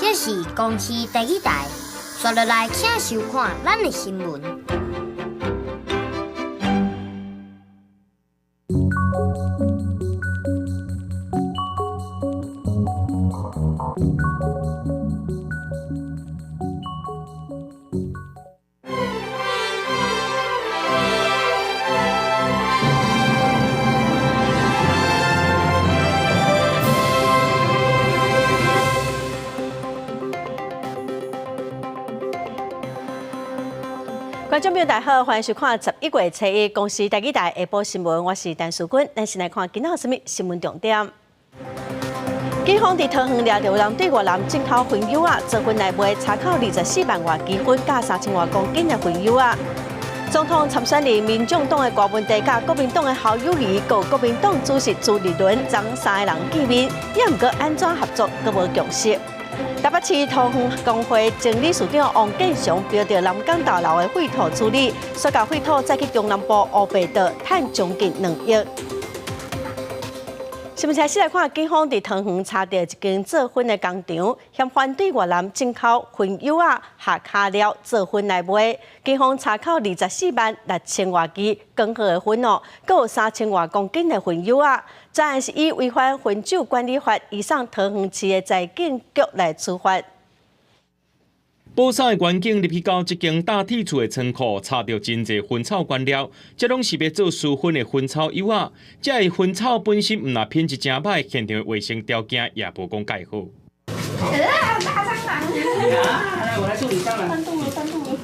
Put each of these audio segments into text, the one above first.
這是公視第一台，紲落來請收看咱的新聞。觀眾朋友大家好，歡迎收看11月初一公視台語台下晡新聞，我是陳淑君。咱先來看今仔有啥物新聞重點。警方佇桃園掠著有人對越南進口薰油仔，做薰來賣，查扣24萬外支薰佮3000外公斤的薰油仔。總統參選人民眾黨的柯文哲佮國民黨的侯友宜，佮國民黨主席朱立倫，昨三个人見面，也毋過按怎合作，閣無共識。台北市桃園工會前理事長王建祥標著南港大樓的廢土處理，煞共廢土載去中南部烏白道，趁將近2億。新聞開始來看，警方佇桃園查著一間做薰的工廠，嫌犯對越南進口薰油仔下跤料做薰來賣。警方查扣24萬6千外支捲好的薰哦，閣有3000外公斤的薰油仔，這案是以違反薰酒管理法，移送桃園市的財警局來處罰。寶山的員警入去到這間大鐵厝的倉庫，查著真濟薰草原料，這攏是欲做書薰的薰草油仔。這个薰草本身毋但品質誠歹，現場的衛生條件也無講蓋好。大蟑螂！來，我來處理蟑螂。翻動了，翻動了。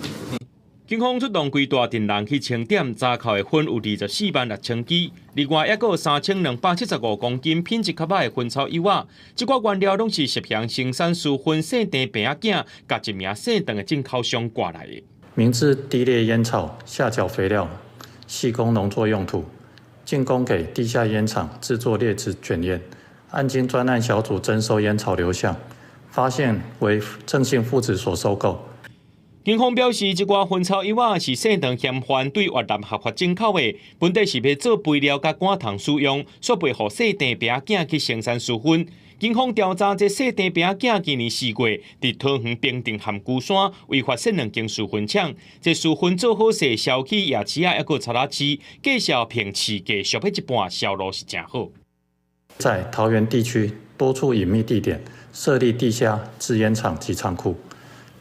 警方出動規大陣人去清點，查扣的薰有24萬6千支，另外猶閣有3275公斤品質較歹的薰草油仔。這寡原料攏是涉嫌生產書薰細甜餅仔囝，佮一名姓鄧的進口商掛來的。明知低劣菸草下腳肥料，系供農作用途，進供給地下菸廠製作劣質捲菸。案經專案小組偵搜菸草流向，發現為鄭姓父子所收購。警方表示，這寡薰草油仔是姓鄧嫌犯對越南合法進口的，本底是欲做肥料佮罐頭使用，煞賣予細甜餅仔囝去生產書薰。警方調查，這細甜餅仔囝今年4月佇桃園平鎮含龜山違法設兩間書薰廠，這書薰做好勢，銷去夜市仔，猶閣賊仔市，價數平市價俗欲一半，銷路是誠好。在桃園地區多處隱祕地點設立地下製菸廠及倉庫。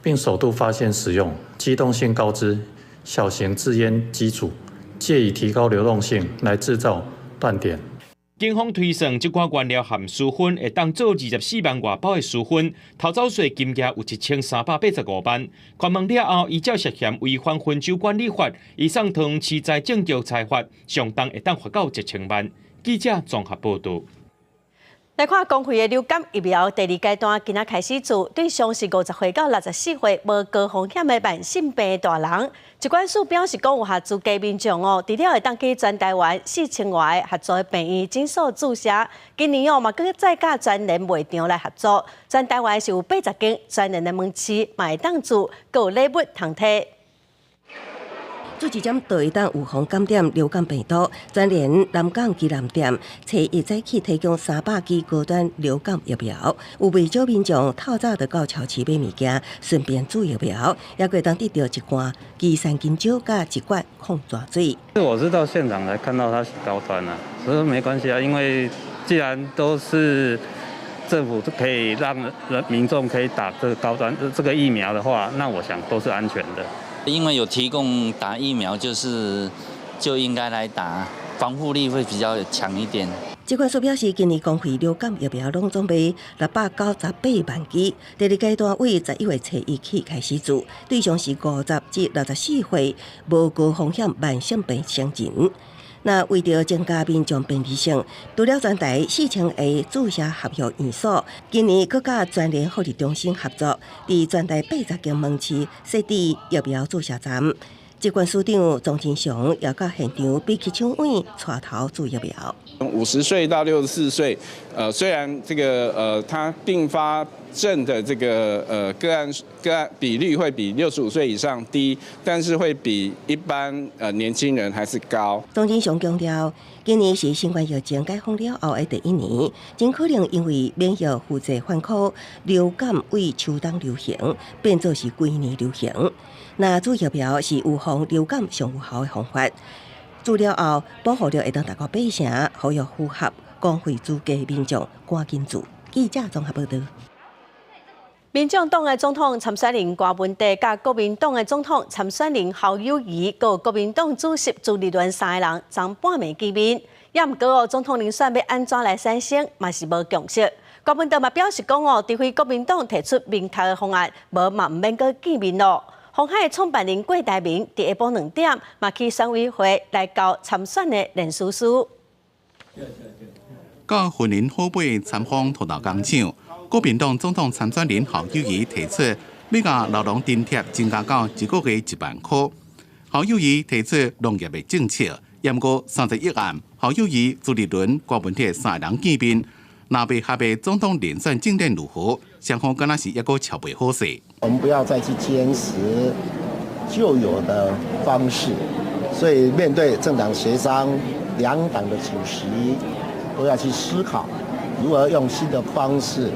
並首度發現使用機動性高脂小型製菸機組，藉以提高流動性來製造斷點。警方推算，這寡原料含書薰會當做24萬外包的書薰，偷走稅金額有1385萬。盤問了後，依照涉嫌違反薰酒管理法，移送桃園市財政局裁罰，上重會當罰到1000萬。記者綜合報導。來看公費的流感疫苗第二階段，今仔開始注，對象是50歲到64歲無高風險的慢性病的大人。疾管署表示講，有合資格民眾哦，除了會當去全台灣4000外个合作的病院診所注射，今年哦嘛閣再佮全聯賣場來合作，全台灣是有80間全聯的門市，嘛會當注，閣有禮物通提。注一針就會當預防感染流感病毒。全聯南港基南店初一早起提供300支高端流感疫苗，有袂少民眾透早就到超市買物件，順便注疫苗，猶閣會當得著一罐旗山金酒佮一罐礦泉水。我是到現場來看到它是高端啊，所以沒關係啊，因為既然都是政府可以讓人民眾可以打這個高端這個疫苗的話，那我想都是安全的。因為有提供打疫苗，就是就應該來打，防護力會比較強一點。疾管署表示，今年公費流感疫苗攏總賣698萬支，第二階段為11月初一起開始注，對象是50至64歲無高風險慢性病成人。那為著增加民眾便利性，除了全台4000个注射合約院所，今年閣佮全聯福利中心合作，佇全台80間門市設置疫苗注射站。疾管署長莊人祥也到現場比起手腕帶頭注疫苗。50歲到64歲，雖然這個他併發症的這個個案比率會比65歲以上低，但是會比一般年輕人還是高。莊人祥強調，今年是新冠疫情解封了後的第一年，真可能因為免疫輔劑反抗，流感為秋冬流行變做是規年流行。若注疫苗是預防流感上有效的方法。注了後，保護力會當達到八成，呼籲符合公費資格民眾趕緊注。記者綜合報導。民眾黨的總統參選人柯文哲，佮國民黨的總統參選人侯友宜，佮國民黨主席朱立倫三个人，昨半暝見面。也毋過哦，總統人選欲按怎來產生，嘛是無共識。柯文哲嘛表示講哦，除非國民黨提出明確的方案，無嘛毋免閣見面咯。鴻海創辦人郭台銘佇下晡2點，嘛去選委會來交參選的連署書。佮雲林虎尾參訪塗豆工廠，國民黨總統參選人侯友宜提出，欲共老農津貼增加到一個月1萬箍。侯友宜提出農業的政策，毋過31億案，侯友宜、朱立倫、郭文鐵三个人見面，若袂合的總統連選政見如何？雙方敢若是猶閣喬袂好勢。我們不要再去堅持舊有的方式，所以面對政黨協商，兩黨的主席都要去思考如何用新的方式，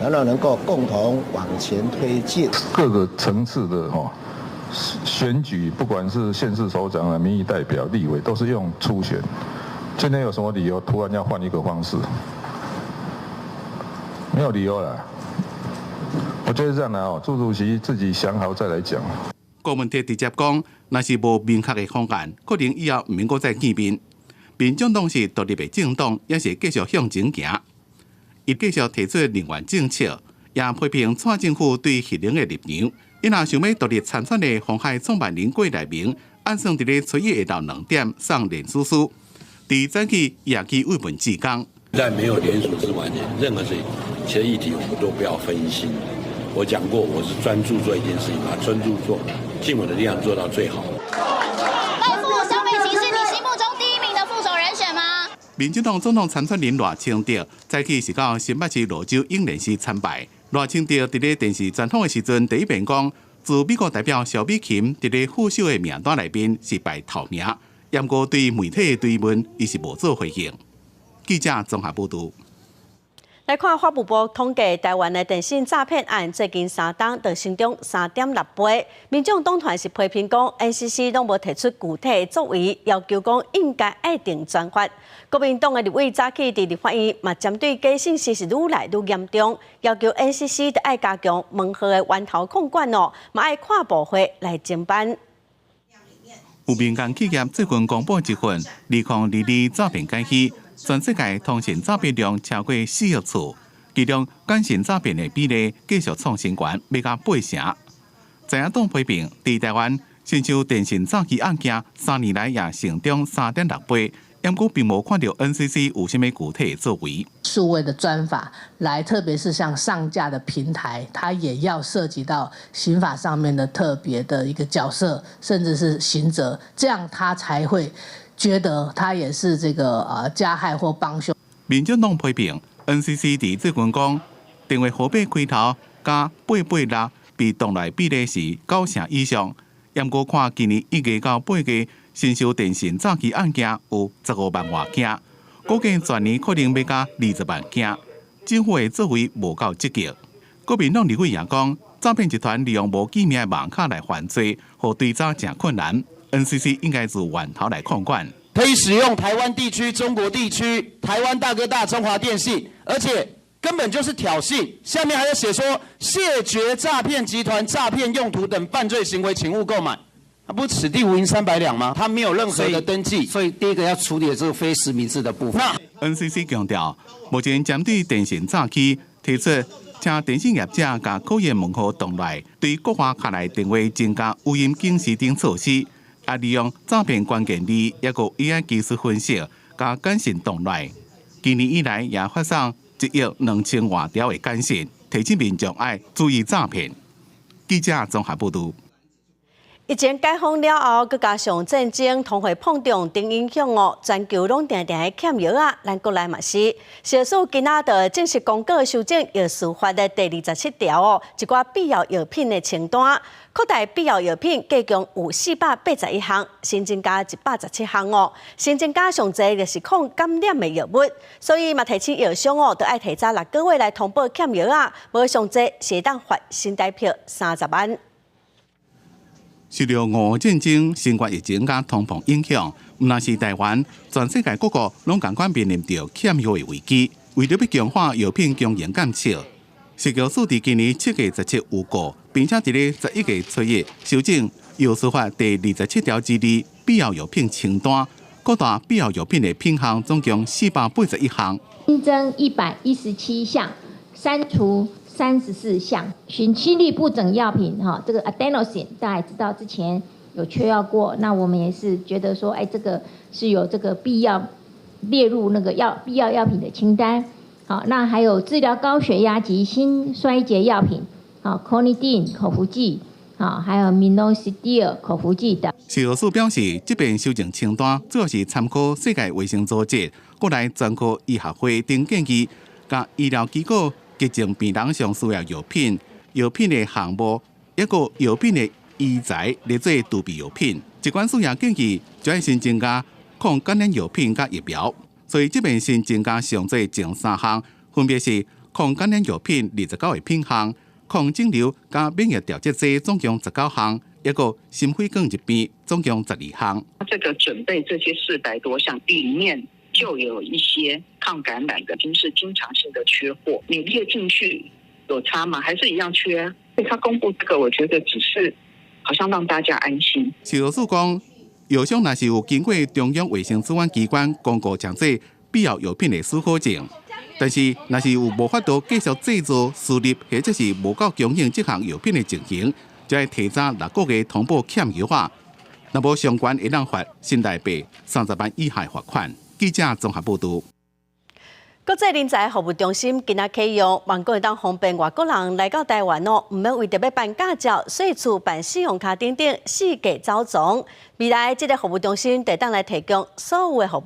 然後能夠共同往前推進。各個層次的哈選舉，不管是縣市首長啊、民意代表、立委，都是用初選。今天有什麼理由突然要換一個方式？沒有理由啦。我覺得這樣啦，朱主席自己想好再來講。郭文鐵直接講，若是無明確的方案，可能以後毋免閣再見面。民眾黨是獨立的政黨，也是繼續向前行。伊繼續提出能源政策，也批評蔡政府對核能的立場。伊若想欲獨立參選的鴻海創辦人郭台銘，按算佇咧初一下晝2點送連署書。佇早起也去慰問志工。在沒有聯署之前，任何事情，其實議題我們都不要分心。我講過，我是專注做一件事情，把專注做，盡我的力量做到最好。賴副蕭美琴是你心目中第一名的副手人選嗎？民進黨總統參選人賴清德早起是到新北市蘆洲英蓮寺參拜。賴清德佇咧電視專訪的時陣，第一遍講，駐美國代表蕭美琴佇咧副手的名單內面是排頭名，毋過對媒體的追問，伊是無做回應。記者綜合報導。來看法務部統計，台灣的電信詐騙案最近3冬就成長3.6倍。民眾黨團是批評講，NCC 攏無提出具體的作為，要求講應該愛定專法。國民黨的立委早起佇立法院嘛，針對假訊息是愈來愈嚴重，要求 NCC 得愛加強門號的源頭控管哦，嘛愛跨部會來偵辦。有民間企業最近公布一份2022詐騙解析。全世界通訊詐騙量超過4億次，其中簡訊詐騙的比例繼續創新高，欲到8成。在野黨批評，佇台灣親像電信詐欺案件，3年來也成長3.6倍，毋過並無看著 NCC 有啥物具體的作為。數位的專法來，特別是像上架的平台，它也要涉及到刑法上面的特別的一個角色，甚至是刑責，這樣他才會覺得他也是這個加害或幫兇。民進黨批評 NCC 佇最近講，電話號碼開頭加886被擋來比例是9成以上。毋過看今年1月到8月，新收電信詐欺案件有15萬外件，估計全年可能欲加20萬件。政府的作為無夠積極。國民黨立委也講，詐騙集團利用無記名的網卡來犯罪，予追查誠困難。NCC 應該自源頭來控管。可以使用台灣地區、中國地區、台灣大哥大、中華電信，而且根本就是挑釁。下面還有寫說，謝絕詐騙集團詐騙用途等犯罪行為，請勿購買。啊，不此地無銀三百兩嗎？他沒有任何的登記，所以第一個要處理的這個非實名制的部分。 NCC 強調，目前針對電信詐欺提出，請電信業者共可疑門號擋來，對國外敲來電話增加語音警示等措施。啊！利用詐騙關鍵字，抑閣 AI 技術分析，共簡訊擋來。今年以來也發送1億2千外條的簡訊，提醒民眾愛注意詐騙。記者綜合報導。疫情解封了後，閣加上戰爭、通貨膨脹等影響哦，全球攏定定咧欠藥仔，咱國內嘛是。食藥署今仔就正式公告修正藥事法的第27條哦，一寡必要藥品的清單，擴大必要藥品計共有481項，新增加117項哦。新增加上濟就是抗感染的藥物，所以嘛提醒藥商哦，著愛提早6個月來通報欠藥仔，無上濟是會當罰新台幣30萬。受著俄烏戰爭、新冠疫情佮通膨影響，毋但是台灣，全世界各國攏仝款面臨著欠藥的危機。為著欲強化藥品供應監測，食藥署佇今年7月17預告，並且佇咧11月初一修正藥事法第27條之二必要藥品清單，擴大必要藥品的品項總共481項。新增117項，刪除34項，心心律不整藥品，哈，這個 adenosine 大家也知道之前有缺藥過，那我們也是覺得說，哎，這個是有這個必要列入那個藥必要藥品的清單。好，那還有治療高血壓及心衰竭藥品，好，clonidine 口服劑，好，還有 minoxidil 口服劑等。食藥署表示，這遍修正清單主要是參考世界衛生組織、國內專科醫學會等建議，佮醫療機構急症病人上需要藥品、藥品的項目，抑閣藥品的醫材來做儲備藥品。疾管署也建議，就愛新增加抗感染藥品佮疫苗。所以這遍新增加上濟前三項，分別是抗感染藥品29個品項、抗腫瘤佮免疫調節劑總共19項，抑閣心血管疾病總共12項。這個準備這些400多項裡面，就有一些抗感染的，就是經常性的缺貨。你列進去有差嗎？還是一樣缺啊？所以他公布這個，我覺得只是好像讓大家安心。食藥署講，藥商若是有經過中央衛生主管機關公告上做必要藥品的許可證，但是若是有無法度繼續製造、輸入或者是無夠供應這項藥品的情形，就愛提早6個月通報欠藥仔，若無上懸會當罰新台幣30萬以下罰款。記者綜合報導。國際人才服務中心今仔啟用，望講會當方便外國人來到台灣哦，毋免為著欲辦駕照、稅厝、辦信用卡等等四界走傱。未來這个服務中心會當來提供所有的服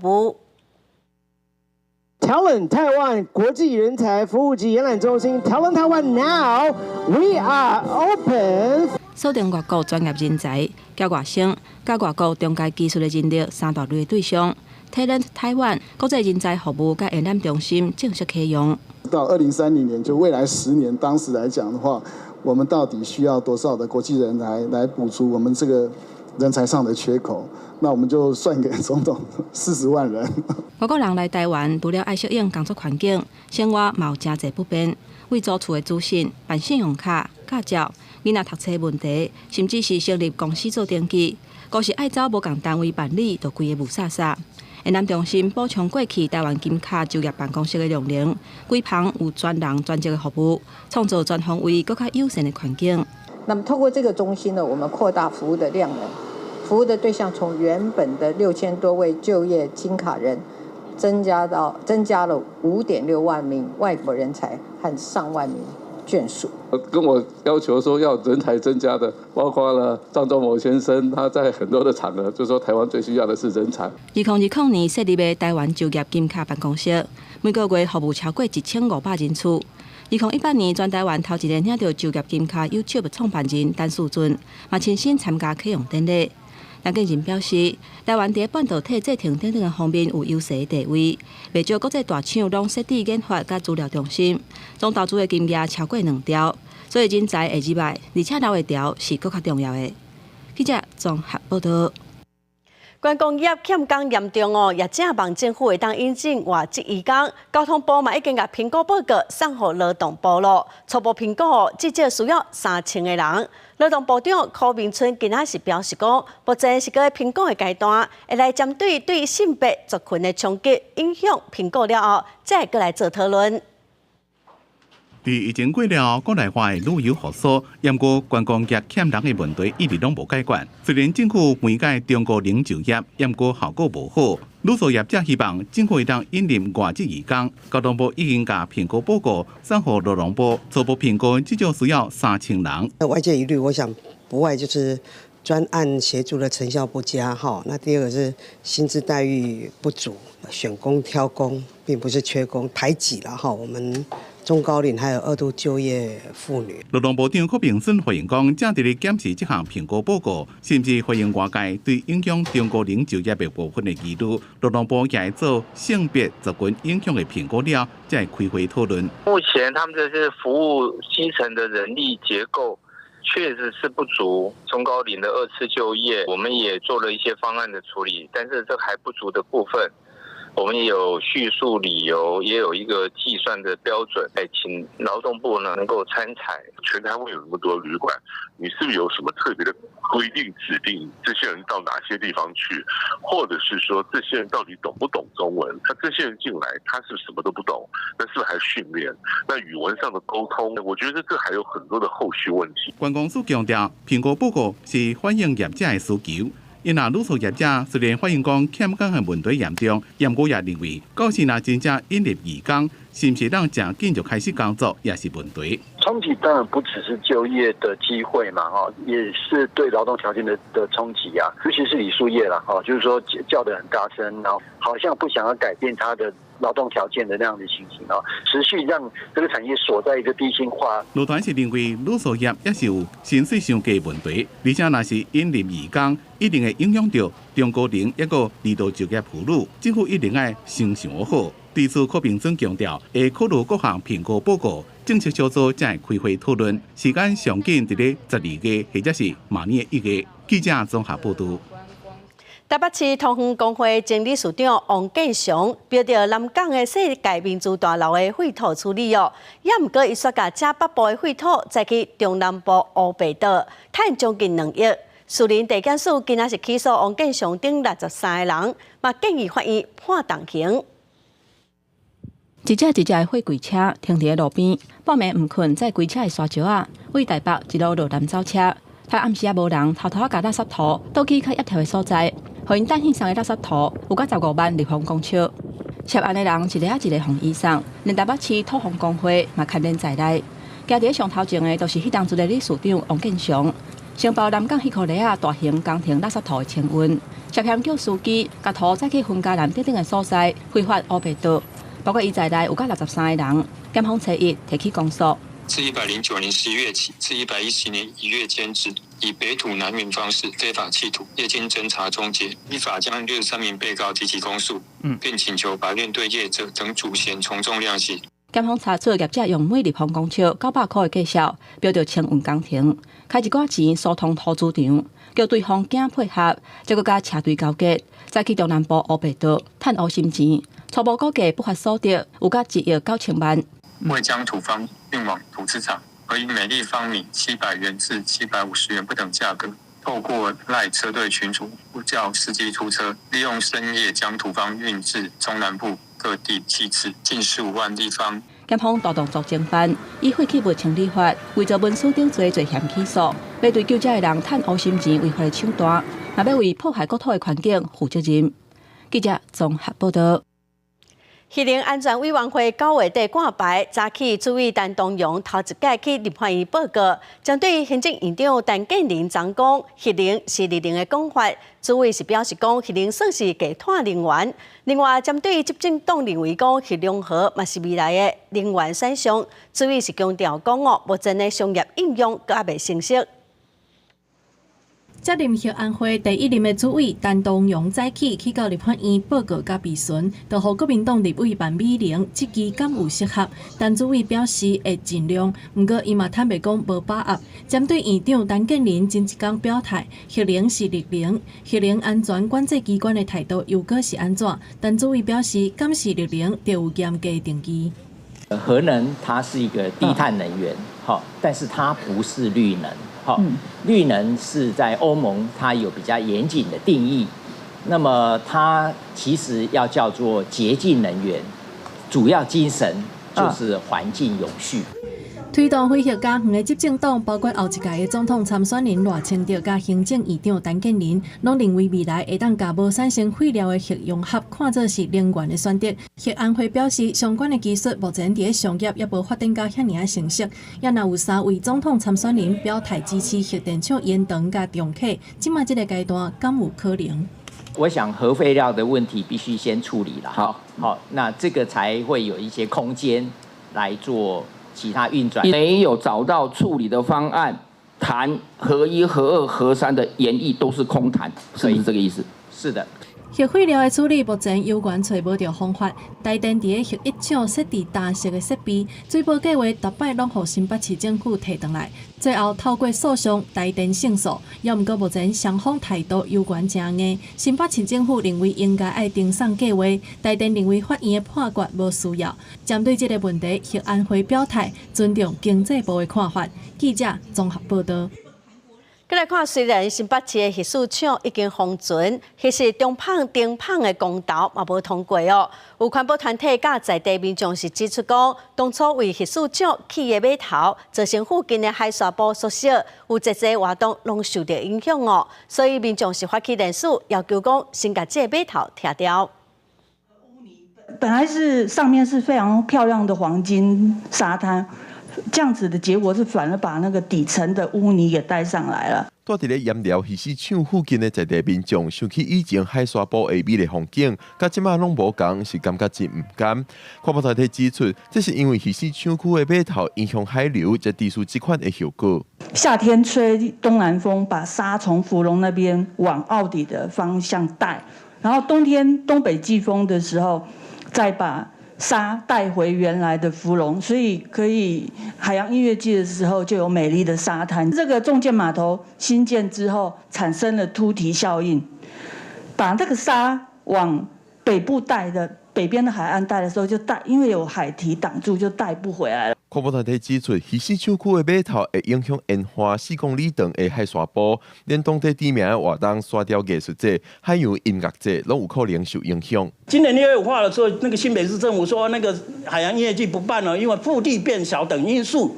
務。 Talent Taiwan 國際人才服務及延覽中心，Talent Taiwan Now we are open。鎖定外國專業人才、佮外商、佮外國中階技術的人力三大類的對象。Talent Taiwan 國際人才服務佮延覽中心正式啟用。到2030年，就未來10年，當時來講的話，我們到底需要多少的國際人才來補足我們這個人才上的缺口？那我們就算給總統40萬人。外國人來台灣，除了愛適應工作環境，生活嘛有誠濟不便。為租厝的資訊、辦信用卡、駕照、囡仔讀冊問題，甚至是成立公司做登記，閣是愛走無仝單位辦理，就規个霧煞煞。延覽中心補充過去台灣金卡就業辦公室的量能，規房有專人專職的服務，創造全方位閣較友善的環境。那麼透過這個中心呢，我們擴大服務的量能，服務的對象從原本的6000多位就業金卡人，增加了5.6萬名外國人才和上萬名眷屬。跟我要求說要人才增加的，包括了張忠謀先生，他在很多的場合就說台灣最需要的是人才。2020年設立的台灣就業金卡辦公室，每個月服務超過1500人次。2018年，全台灣頭一個領著就業金卡 YouTube 創辦人陳士駿，嘛親身參加啟用典禮。陳建仁表示，台灣佇半導體製程等等的方面有優勢的地位，袂少國際大廠攏設置研發佮資料中心，總投資的金額超過2兆，所以人才會入來，而且留會牢是閣較重要的。記者綜合報導。觀光業欠工嚴重哦，業者望政府會當引進外籍移工。交通部嘛已經共評估報告送予勞動部咯，初步評估哦，至少需要3000個人。勞動部長柯明春今仔是表示講，目前是閣評估的階段，會來針對對性別族群的衝擊影響評估了後，再閣來做討論。佇疫情過了後，國內外旅遊復甦，毋過觀光業欠人的問題一直攏無解決。雖然政府媒介中高齡就業，毋過效果無好。旅宿業者希望政府會當引入外籍移工。交通部已經共評估報告送予勞動部，初步評估至少需要3000人。外界疑慮，我想不外就是專案協助的成效不佳，哈。那第二個是薪資待遇不足，選工挑工，並不是缺工，排擠了哈。我們中高齡還有二度就業婦女。勞動部長柯炳順回應講，正佇咧檢視這項評估報告，是毋是回應外界對影響中高齡就業的部分的疑慮？勞動部也會做性別族群影響的評估了，才會開會討論。目前他們這些服務基層的人力結構確實是不足，中高齡的二次就業，我們也做了一些方案的處理，但是這還不足的部分，我們也有敘述理由，也有一個計算的標準，來請勞動部呢能夠參採。全台灣有那麼多旅館，你是不是有什麼特別的規定指定這些人到哪些地方去，或者是說這些人到底懂不懂中文？他這些人進來，他是什麼都不懂，那是不是還訓練？那語文上的溝通，我覺得這還有很多的後續問題。觀光署強調，評估報告是反映業者的需求。因若旅宿業者雖然反映講欠工的問題嚴重，毋過也認為，到時若真正引入移工，是毋是當誠緊就開始工作，也是問題。衝擊當然不只是就業的機會嘛，哈，也是對勞動條件的衝擊啊，尤其是旅宿業啦，哈，就是說叫得很大聲，然後好像不想要改變他的勞動條件的那樣的情形啊，持續讓這個產業鎖在一個低薪化。勞團是認為旅宿業也是有薪水傷低問題，而且若是引入移工，一定會影響到中高齡抑閣二度就業婦女，政府一定愛先想好。對此，柯炳尊強調，會考慮各項評估報告，政策小組才會開會討論，時間上緊佇咧12月或者是明年1月。記者綜合報道。台北市桃園工會前理事長王建祥標著南港的世界明珠大樓的廢土處理哦，也毋過伊煞共遮北部的廢土載去中南部烏白島，趁將近2億。士林地檢署今仔是起訴王建祥等63個人，嘛建議法院判重刑。一隻一隻的貨櫃車停佇咧路邊，半暝毋睏，載規車的沙石仔，對台北一路落南走車。彼暗時也無人，偷偷共垃圾土倒去較協調的所在，予𪜶等縖送的垃圾土有甲15萬立方公尺。涉案的人一个仔一个予移送，連台北市土方工會嘛牽連在內。行佇咧上頭前的，就是彼當陣的理事長王建祥，承包南港彼箍犁仔大型工程垃圾土的清運，涉嫌叫司機共土載去雲嘉南等等的所在，非法烏白倒。包括伊在內有甲63個人，檢方初一提起公訴。自109年11月起至110年1月間止，以北土南運方式非法棄土，業經偵查終結，依法將63名被告提起公訴，並請求法院對業者等主嫌從重量刑。檢方查出業者用每立方公尺900塊的價數，標著清運工程，開一寡錢疏通土主場，叫對方驚配合，再閣佮車隊勾結，載去中南部烏白倒，趁烏心錢，初步估計不法所得有甲1億9千萬。未將土方運往土質廠，而以每立方米700元至750元不等價格，透過賴車隊群組呼叫司機出車，利用深夜將土方運至中南部各地棄置，近15萬立方。檢方大動作偵辦，以廢棄物清理法、偽造文書等罪罪嫌起訴，欲追究這个人趁烏心錢違法的手段，嘛欲為破壞國土的環境負責任。記者綜合報道。核能安全委員會9月底掛牌，早起主委陳東陽頭一擺去立法院報告，針對行政院長陳建仁昨講核能是綠能的講法，主委是表示講核能算是低碳能源。另外，針對執政黨認為講核融合嘛是未來的能源選項，主委是強調講哦，目前的商業應用閣猶未成熟。接任核安會第一任的主委陳東陽早起去到立法院報告佮備詢，就予國民黨立委范美玲質疑敢有適合。陳主委表示會盡量，毋過伊嘛坦白講無把握。針對院長陳建仁前一工表態，核能是綠能，核能安全管制機關的態度又閣是按怎？陳主委表示，敢是綠能，就有嚴格定義。核能它是一個低碳能源，好，但是它不是綠能。好，綠能是在歐盟它有比較嚴謹的定義，那麼它其實要叫做潔淨能源，主要精神就是環境永續。推動非核家園的執政黨，包括後一屆的總統參選人賴清德佮行政院長陳建仁，攏認為未來會當共無產生廢料的核融合看做是能源的選擇。核安會表示，相關的技術目前佇咧商業猶無發展到遐爾仔成熟。也若有三位總統參選人表態支持核電廠延長佮重啟，這馬這个階段敢有可能？我想核廢料的問題必須先處理了。好，好，那這個才會有一些空間來做其他運轉。沒有找到處理的方案，談核一、核二、核三的研議都是空談，是不是這個意思？是的。核廢料的處理目前猶原揣無著方法。台電佇咧核一廠設置焦色的設備，水保計畫逐擺攏予新北市政府提轉來，最後透過訴訟台電勝訴。猶毋過目前雙方態度猶原誠硬。新北市政府認為應該愛重送計劃，台電認為法院的判決無需要。針對這个問題，核安會表態尊重經濟部的看法。記者綜合報導。閣來看，雖然新北市的核四廠已經封存，其實中麭、頂麭的公投嘛無通過哦。有環保團體佮在地民眾是指出講，當初為核四廠起的碼頭，造成附近的海沙埔縮小，有濟濟活動攏受著影響哦。所以民眾是發起連署，要求講先共這个碼頭拆掉。本來是上面是非常漂亮的黃金沙灘。這樣子的結果是反而把那個底層的污泥給帶上來了。住佇咧鹽寮魚市場附近的在地民眾想起以前海沙埔的美麗風景，佮這馬攏無仝，是感覺真毋甘。環保團體指出，這是因為魚市場區的碼頭影響海流，才致使這款的後果。夏天吹東南風，把沙從福隆那邊往澳底的方向帶，然後冬天東北季風的時候，再把沙帶回原來的福隆，所以可以海洋音樂季的時候就有美麗的沙灘。這個重建碼頭新建之後，產生了突堤效應，把這個沙往北部帶的北邊的海岸帶的時候就帶，因為有海堤擋住，就帶不回來了。環保團體指出，魚市場區的碼頭會影響沿岸4公里長的海沙埔，連當地知名的活動沙雕藝術節、海洋音樂節，攏有可能受影響。今年6月5號的時候，那個新北市政府說那個海洋音樂季不辦了，因為腹地變小等因素，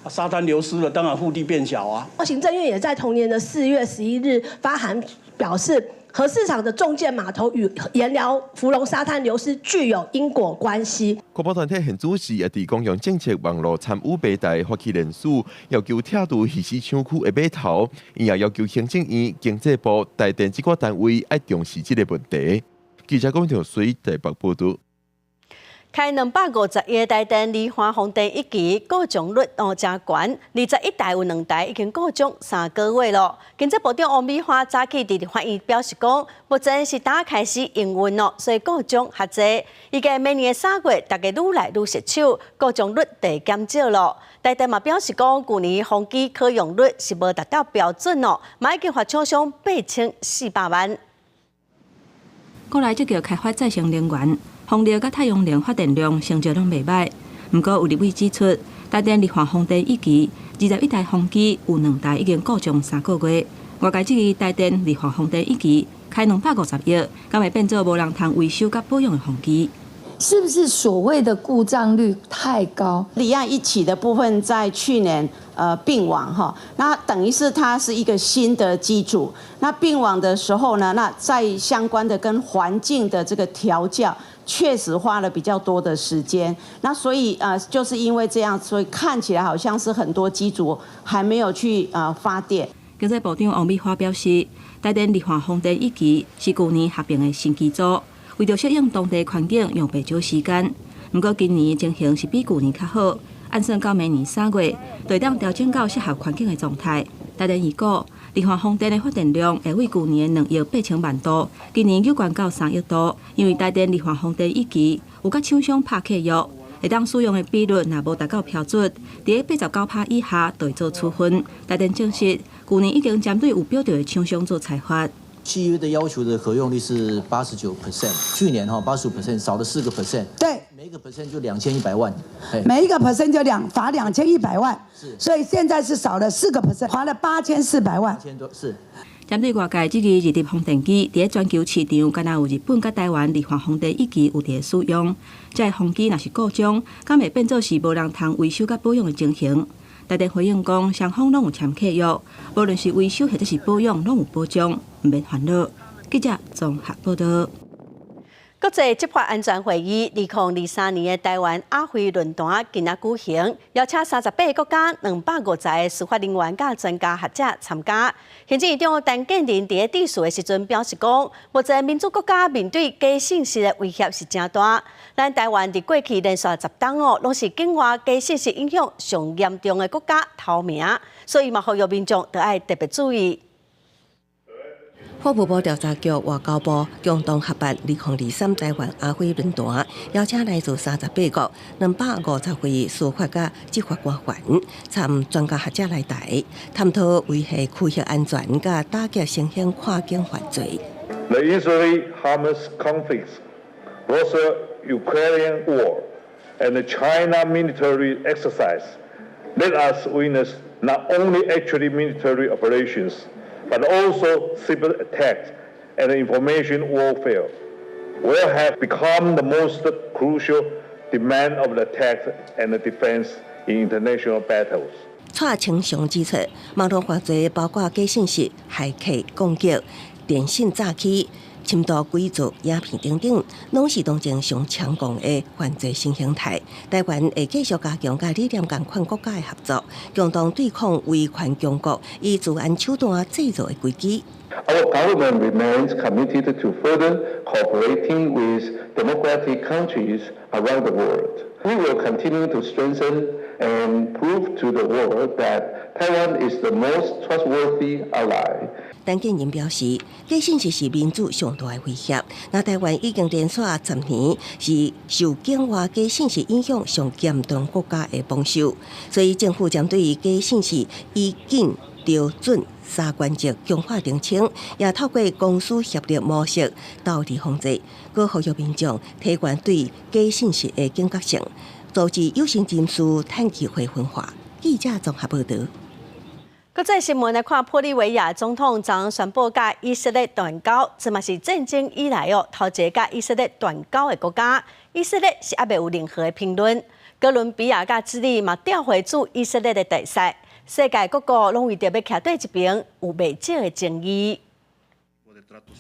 沙灘流失了，當然腹地變小啊。行政院也在同年的4月11日發函表示，核四廠的重建碼頭與鹽寮福隆沙灘流失具有因果關係。環保團體現主時也佇公共政策網路參與平台發起連署，要求拆除魚市場區的碼頭，伊也要求行政院、經濟部、台電這個單位愛重視這个問題。記者郭條水台北報導。開250億台電梨花風電一期故障率哦誠懸，21台有兩台已經故障3個月咯。經濟部長王美花早起佇立法院表示講，目前是剛開始營運哦，所以故障較濟。預計明年3月，大家愈來愈熟手，故障率就會減少咯。台電嘛表示講，舊年風機可用率是無達到標準哦，嘛已經罰廠商8400萬。國內積極開發再生能源。風力佮太陽能發電量成績攏袂䆀，毋過有立委指出，台電梨花風電一期21台風機有兩台已經故障3個月，外界質疑台電梨花風電一期開250億，敢會變做無人通維修佮保養的風機？是不是所謂的故障率太高？離岸一期的部分在去年併網哈，那等於是它是一個新的機組。那併網的時候呢，那在相關的跟環境的這個調校，確實花了比較多的時間。那所以就是因為這樣，所以看起來好像是很多機組還沒有去發電。經濟部長王美花表示，台電梨花風電一期是舊年合併的新機組。為著適應當地環境，用袂少時間。毋過今年情形是比舊年較好，按算到明年3月，就會當調整到適合環境的狀態。台電預估，梨花風電的發電量會為舊年的2億8千萬度，今年又懸到3億度。因為台電梨花風電一期有佮廠商拍契約，會當使用的比率若無達到標準，佇89%以下就會做處分。台電證實，舊年已經針對有表著的廠商做裁罰。契約的要求的可用率是89%，去年哈85%，少了4個 percent。每一個 percent 就2100萬。每一個 percent 就罰2100萬。是，所以現在是少了4個 percent，罰了8400萬。八千多是。針對外界質疑日立風電機佇全球市場，敢若有日本佮台灣日華風電一機有佇使用，這个風機若是故障，敢會變做是無人通維修佮保養的情形？台電回應講，雙方攏有簽契約，無論是維修或者是保養，攏有保障，毋免煩惱。記者綜合報道。國際執法安全會議2023年的台灣亞非論壇今仔舉行，邀請38個國家250個司法人員佮專家學者參加。行政院長陳建仁佇咧致辭的時陣表示講，目前民主國家面對假信息的威脅是誠大。咱台灣佇過去連續10冬哦，攏是境外假信息影響上嚴重的國家頭名，所以嘛呼籲民眾著愛特別注意。法務部調查局、外交部共同合辦2023台灣亞非論壇，邀請來自38國250位司法佮執法官員，參專家學者來台，探討維繫區域安全佮打擊新興跨境犯罪。 The Israeli-Hamas conflicts, Russia-Ukrainian war, and the China military exercise let us witness not only actually military operations, but also cyber attacks and information warfare will have become the most crucial domain of the attack and the defense in international battles. 蔡清祥指出，網路犯罪包括假信息、駭客攻擊、電信詐欺、深度偽造影片等等，攏是當前上猖狂的犯罪新形態。台灣會繼續加強佮理念仝款國家的合作，共同對抗威權強國以資安手段製造的危機。 Our government remains committed to further cooperating with democratic countries around the world. We will continue to strengthen and prove to the world that Taiwan is the most trustworthy ally. 陳建仁表示，假信息是民主上大的威脅。那台灣已經連續10年是受境外假信息影響上嚴重國家的榜首，所以政府針對假信息以緊、著、準三原則強化澄清，也透過公私協力模式鬥佇防制，閣呼籲民眾提懸對假信息的警覺性，阻止有心人士趁機會分化。記者綜合報道。國際新聞來看，玻利維亞總統昨宣布佮以色列斷交，這嘛是戰爭以來哦，頭一个佮以色列斷交的國家。以色列是猶未有任何的評論。哥倫比亞佮智利嘛調回駐以色列的大使。世界各國攏為著欲徛佗一邊，有袂少的爭議。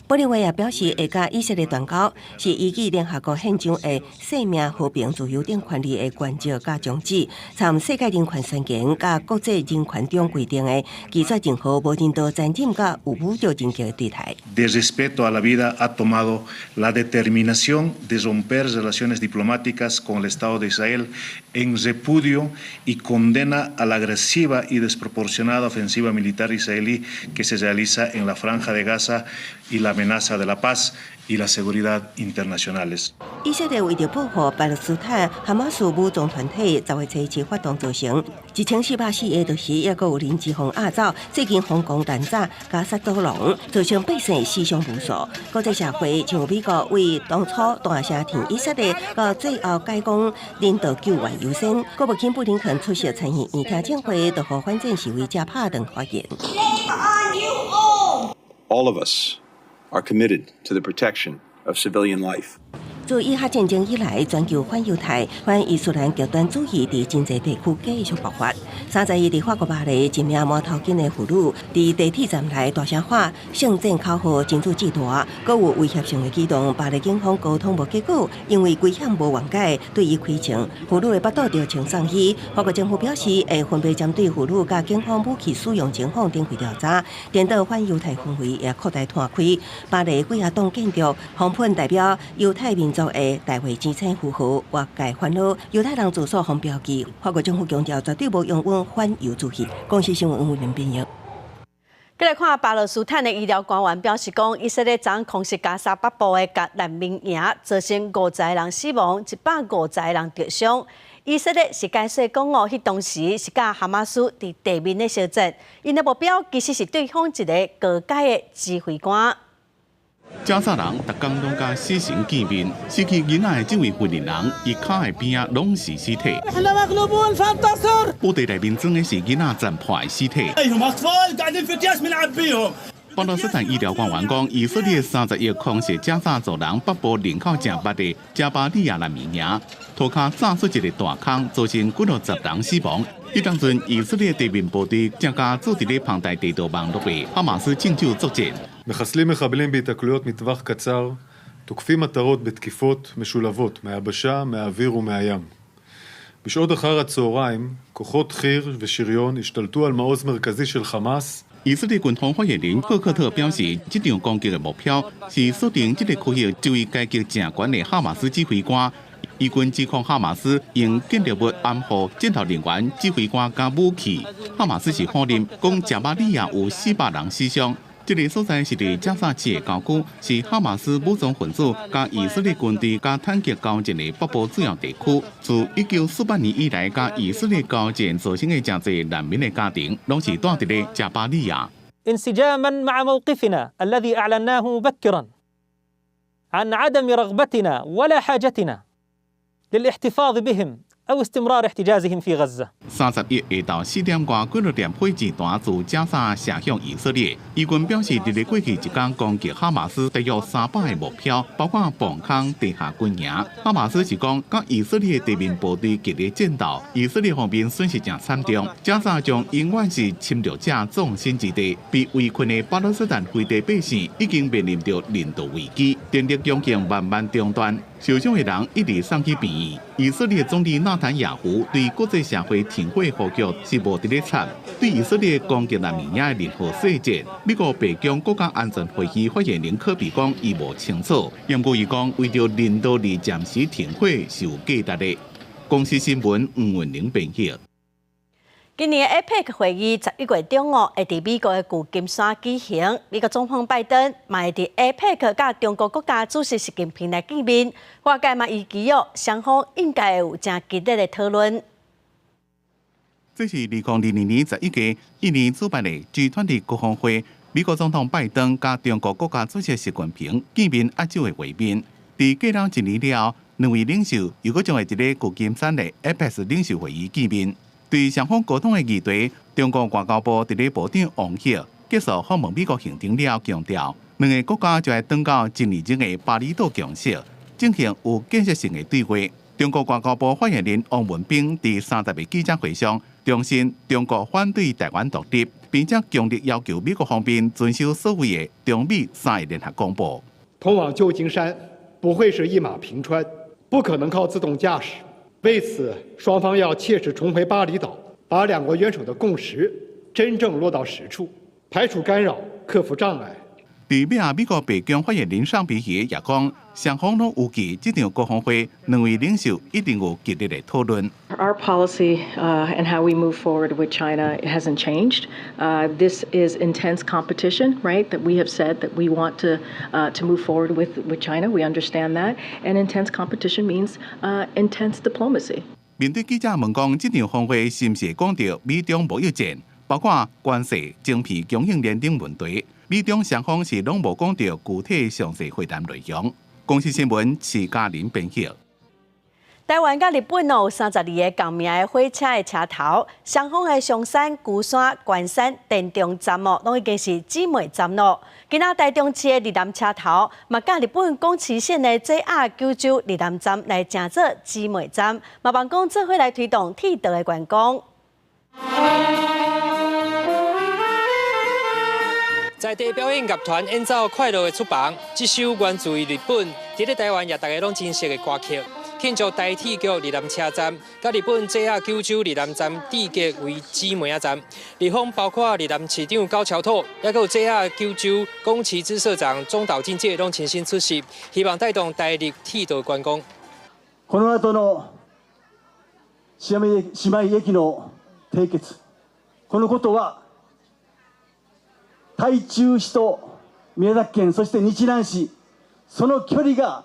玻利維亞表示會佮以色列斷交，是依據聯合國憲章的生命、和平、自由等權利的原則佮宗旨，參世界人權宣言佮國際人權中規定的，拒絕任何無人道殘忍佮有侮辱人格的對待。 De respeto a la vida ha tomado la determinación de romper relaciones diplomáticas con el Estado de Israel en repudio y condena a la agresiva y desproporcionada ofensiva militar israelí que se realiza en la Franja de Gaza y la amenaza de la paz y la seguridad internacionales. 以色列為著報復巴勒斯坦哈馬斯武裝團體10月初七發動造成1404個，就是抑閣有人質予押走。最近瘋狂濫炸加薩走廊，造成百姓死傷無數。國際社會像美國為當初大聲挺以色列，到最後改講人道救援優先。國務卿布林肯出席參議院聽證會，就予反戰示威者拍斷發言。 All of us are committed to the protection of civilian life. 自以哈戰爭以來，全球反猶太、反伊斯蘭極端主義佇真濟地區繼續爆發。31佇法國巴黎，一名毛頭巾的婦女佇地鐵站內大聲喊聖戰口號，真主至大，閣有威脅性的舉動。巴黎警方溝通無結果，因為危險無緩解，對伊開槍，婦女的腹肚著槍送醫。法國政府表示，會分別針對婦女佮警方武器使用情況展開調查。顛倒反猶太氛圍也擴大攤開。巴黎幾仔棟建築予噴代表猶太民族的大衛之星符號，外界煩惱猶太人住所予標記。法國政府強調絕對無容忍反猶主義。公視新聞黃文編譯。閣來看巴勒斯坦的醫療官員表示，講以色列昨空襲加沙北部的難民營，造成50個人死亡，150個人著傷。以色列是解釋講哦，彼當時是佮哈馬斯佇地面咧相戰，𪜶的目標其實是對方一个高階的指揮官。加薩人逐工攏佮死神見面，失去囡仔的這位婦人，伊跤的邊仔攏是屍體。布袋內面裝的是囡仔殘破的屍體。巴勒斯坦醫療官員講，以色列31空襲加薩走廊北部人口誠密的加巴利亞難民營，塗跤炸出一個大空，造成幾落十人死亡。彼當陣，以色列地面部隊正共駐佇咧龐大地道網絡的哈馬斯戰鬥作戰。 מחסלים מחבלים בהיתקלויות מטווח קצר, תוקפים מטרות בתקיפות משולבות מהיבשה, מהאוויר ומהים. בשעות אחר הצהריים, כוחות חי"ר ושריון השתלטו על מעוז מרכזי של חמאס. 以色列軍方發言人赫克特表示，這場攻擊的目標是鎖定這个區域指揮階級誠懸的哈馬斯指揮官。以軍指控哈馬斯用建築物掩護戰鬥人員、指揮官佮武器。哈馬斯是否認，講加巴利亞有400人死傷。這个所在是佇加薩市的郊區，是哈馬斯武裝分子佮以色列軍隊佮坦克交戰的北部主要地區。自1948年以來，佮以色列交戰造成的誠濟難民的家庭，攏是蹛佇咧加巴利亞。 انسجاما مع موقفنا الذي أعلناه مبكرا عن عدم رغبتنا ولا حاجتنا للاحتفاظ بهم أو استمرار احتجازهم في غزة。 31下晝4點外幾落點火箭彈自加薩射向以色列。以軍表示，佇咧過去一工攻擊哈馬斯大約300個目標，包括防空、地下軍營。哈馬斯是講，佮以色列地面部隊激烈戰鬥，以色列方面損失誠慘重。加薩將永遠是侵略者縱深之地，被圍困的巴勒斯坦飛地百姓已經面臨著人道危機，電力供應慢慢中斷，受傷的人一直送去病院。以色列總理納坦雅胡對國際社會停火呼籲是無佇咧插，對以色列攻擊難民營的任何細節，美國白宮國家安全會議發言人柯比講，伊無清楚。毋過伊講，為著人道而暫時停火是有價值的。公視新聞吳文玲編譯。今年 APEC 會議11月中哦，會佇美國的舊金山舉行。美國總統拜登嘛會佇 APEC 佮中國國家主席習近平來見面。外界嘛預期哦，雙方應該會有誠激烈的討論。這是2022年11月印尼主辦的 G20 高峰會，美國總統拜登佮中國國家主席習近平見面握手的畫面。佇過了一年了後，兩位領袖又閣將會佇咧舊金山的 APEC 領袖會議見面。對雙方溝通的議題，中國外交部佇咧部長王毅結束訪問美國行程了後，強調兩个國家就愛轉到一年前的巴厘島共識，進行有建設性的對話。中國外交部發言人汪文斌佇30日記者會上重申，中國反對台灣獨立，並且強烈要求美國方面遵守所謂的中美三個聯合公報。通往舊金山不會是一馬平川，不可能靠自動駕駛。為此，雙方要切實重回巴厘島，把兩國元首的共識真正落到實處，排除干擾，克服障礙。佇尾仔，美國白宮發言人尚皮耶也講，雙方攏預計這場高峰會，兩位領袖一定有激烈的討論。 Our policy and how we move forward with China hasn't changed. This is intense competition, right? That we have said that we want to move forward with China. We understand that, and intense competition means intense diplomacy. 面對記者問講，這場峰會是毋是會講著美中貿易戰，包括關稅、晶片供應鏈等問題？美中雙方是攏無講著具體詳細會談內容。公視新聞徐嘉玲編譯。台灣佮日本有32個仝名的火車的車頭，雙方的松山、龜山、關山、田中站哦，攏已經是姊妹站咯。今仔台中市的日南車頭，嘛佮日本宮崎縣的 JR 九州日南站來成做姊妹站，嘛望講做伙來推動鐵道的觀光。在地表演樂團演奏快樂的出房，這首源自於日本，佇咧台灣也大家攏真熟的歌曲。慶祝台鐵局日南車站，佮日本 JR 九州日南站締結為姊妹仔站。日方包括日南市長高橋拓，抑閣有 JR 九州宮崎支社長中島進介攏親身出席，希望帶動台日鐵道觀光。この後の姉妹駅の締結、このことは台中市と宮崎県、そして日南市、その距離が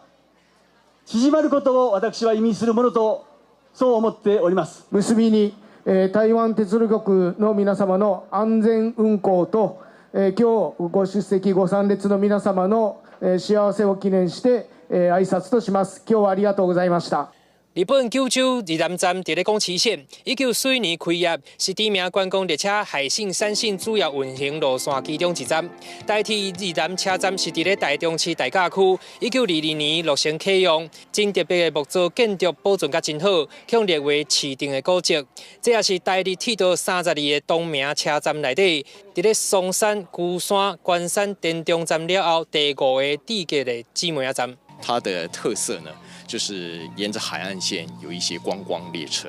縮まることを私は意味するものと、そう思っております。結びに、台灣鐵路局の皆様の安全運行と、今日ご出席ご参列の皆様の幸せを祈念して、挨拶とします。今日はありがとうございました。日本九州日南站佇咧宮崎縣，1944年開業，是知名觀光列車海信山線主要運行路線其中一站。台鐵日南車站是佇咧台中市大甲區，1922年落成啟用，真特別的木造建築保存甲真好，予列為市定的古蹟。這也是台日鐵道32個同名車站內底，佇咧松山、龜山、關山、田中站了後，第五個鐵格的姊妹仔站。它的特色呢，就是沿着海岸線有一些觀光列車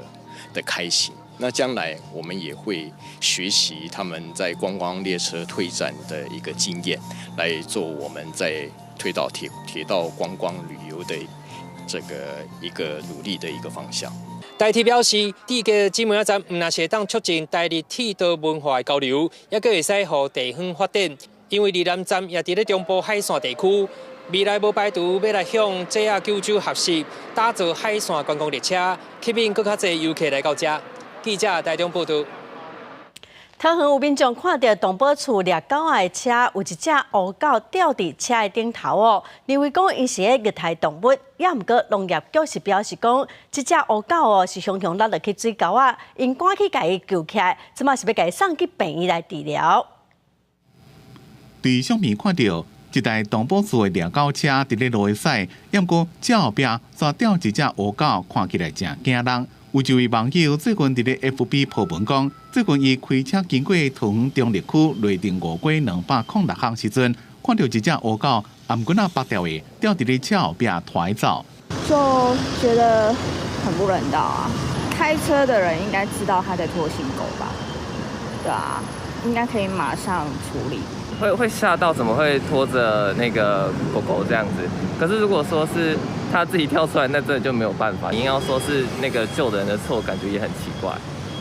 的開行。那將來我們也會學習他們在觀光列車推展的一個經驗，來做我們在推導鐵道觀光旅遊的這個一個努力的一個方向。台鐵表示，鐵格姊妹仔站毋但是會當促進台日鐵道文化的交流，也閣會使予地方發展。因為日南站也佇咧中部海線地區。未來無排除欲來向 JR 九州學習，打造海線觀光列車，吸引閣較濟遊客來到遮。記者台中報導。桃園有民眾看著動保處掠狗仔的車，有一隻烏狗吊佇車的頂頭哦，認為講𪜶是咧虐待動物，也毋過農業局是表示講，這隻烏狗哦是雄雄落落去水溝仔，𪜶趕去共伊救起來，這馬是欲共伊送去病院來治療。佇相片看著一台動保處的掠狗車佇咧路的駛，毋過車後壁煞吊一隻烏狗，看起來誠驚人。有一位網友最近佇咧 FB 鋪文講，最近伊開車經過桃園中壢區內定五街206巷時陣，看著一隻烏狗，頷頸仔縛掉的吊佇咧車後壁拖走，就覺得很不人道啊！開車的人應該知道他在拖行狗吧？對啊，應該可以馬上處理。會嚇到，怎麼會拖著那個狗狗這樣子？可是如果說是他自己跳出來，那真的就沒有辦法。硬要說是那個救的人的錯，感覺也很奇怪，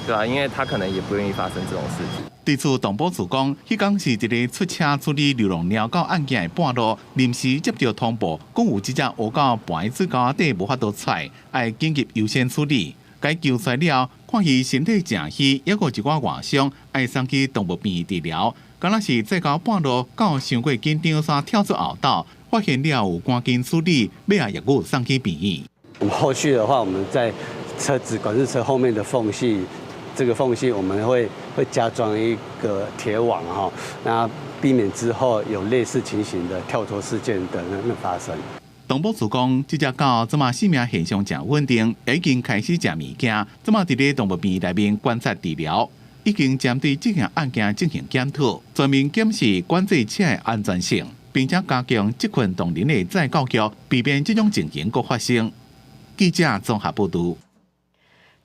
對吧？因為他可能也不願意發生這種事情。對此，動保處講，彼工是一个出車處理流浪貓狗案件的半路，臨時接著通報，講有這隻烏狗盤佇水溝仔底無法度出來，愛緊急優先處理。共救出來了，看伊身體誠虛，猶閣有一寡外傷，愛送去動物病院治療。敢若是載到半路，狗傷過緊張，煞跳出後鬥，發現了後趕緊處理，尾仔也閣送去病院。我們後續的話，我們在車子管制車後面的縫隙，這個縫隙我們會加裝一個鐵網哈，那避免之後有類似情形的跳脫事件的那發生。動保處講，這隻狗這馬性命現象誠穩定，已經開始食物件，這馬佇咧動物病院內面觀察治療。已經針對這件案件進行檢討，全面檢視管制車的安全性，並且加強這群動人的再教育，避免這種情形閣發生。記者綜合報導。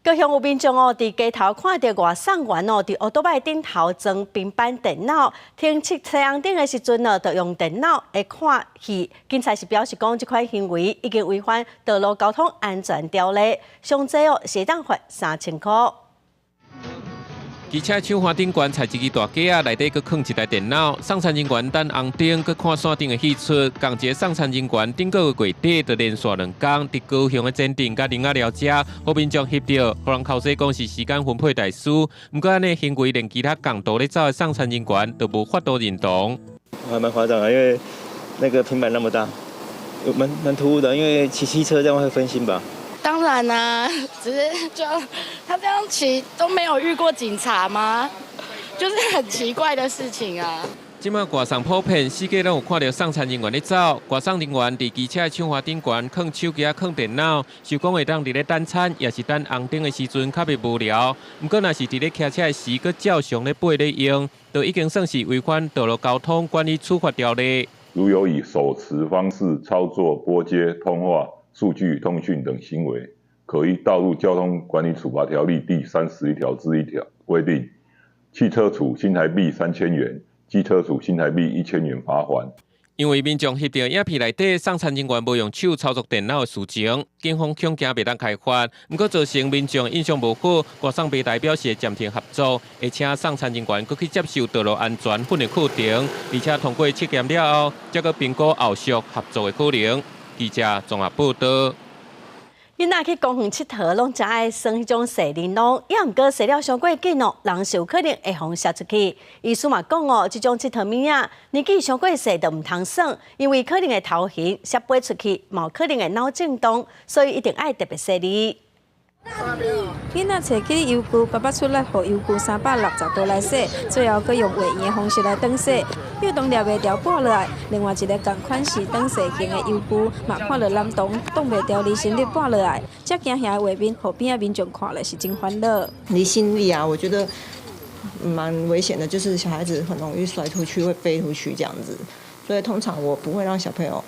高雄有民眾哦，佇街頭看著外送員哦，佇烏多擺頂頭裝平板電腦，停車紅燈的時陣呢，就用電腦來看戲。警察是表示講，這款行為已經違反道路交通安全條例，上濟哦是會當罰3000箍。機車廠花頂懸踩一支大架仔，內底閣囥一台電腦。送餐人員等紅燈，閣看線頂的戲出。仝一个送餐人員頂個月月底，就連續兩工佇高雄的前鎮佮苓仔寮遮，予民眾翕著，予人口說講是時間分配大師。毋過按呢行為，連其他仝途咧走的送餐人員都無法度認同。還蠻誇張的，因為那個平板那麼大，蠻突兀的，因為騎機車這樣會分心吧。當然啦，只是就他這樣騎都沒有遇過警察嗎？就是很奇怪的事情啊。這馬外送普遍，四界攏有看著送餐人員咧走。外送人員佇機車的廠花頂懸，囥手機仔、囥電腦，想講會當佇咧等餐，抑是等紅燈的時陣較袂無聊。毋過，若是佇咧騎車的時，閣照常咧掰咧用，就已經算是違反道路交通管理處罰條例。如有以手持方式操作撥接通話、數據通訊等行為，可依《道路交通管理處罰條例》第31條之1條規定，汽車處新台幣3000元，機車處新台幣1000元罰鍰。因為民眾翕著影片內底送餐人員無用手操作電腦的事情，警方恐驚袂當開罰，毋過造成民眾印象無好，外送平台表示會暫停合作，會請送餐人員閣去接受道路安全訓練課程，而且通過測驗了後，才閣評估後續合作的可能。記者綜合報導。囡仔去公園𨑨迌，攏誠愛耍彼種踅玲瑯，也毋過踅了傷過緊哦，人是有可能會予摔出去。醫師嘛講哦，這種𨑨迌物仔，年紀傷過細就毋通耍，因為可能會頭眩摔飛出去，嘛有可能會腦震盪，所以一定愛特別細膩。囡仔揣起遊具，爸爸出力予遊具360度來洗，最後閣用畫圓的方式來轉洗，幼童掠袂牢跋落來。另外一个仝款式轉洗型的遊具，嘛看著男童擋袂牢離心力跋落來，遮驚嚇的畫面，予邊仔民眾看了是真煩惱。離心力啊，我覺得蠻危險的，就是小孩子很容易摔出去，會飛出去這樣子，所以通常我不會讓小朋友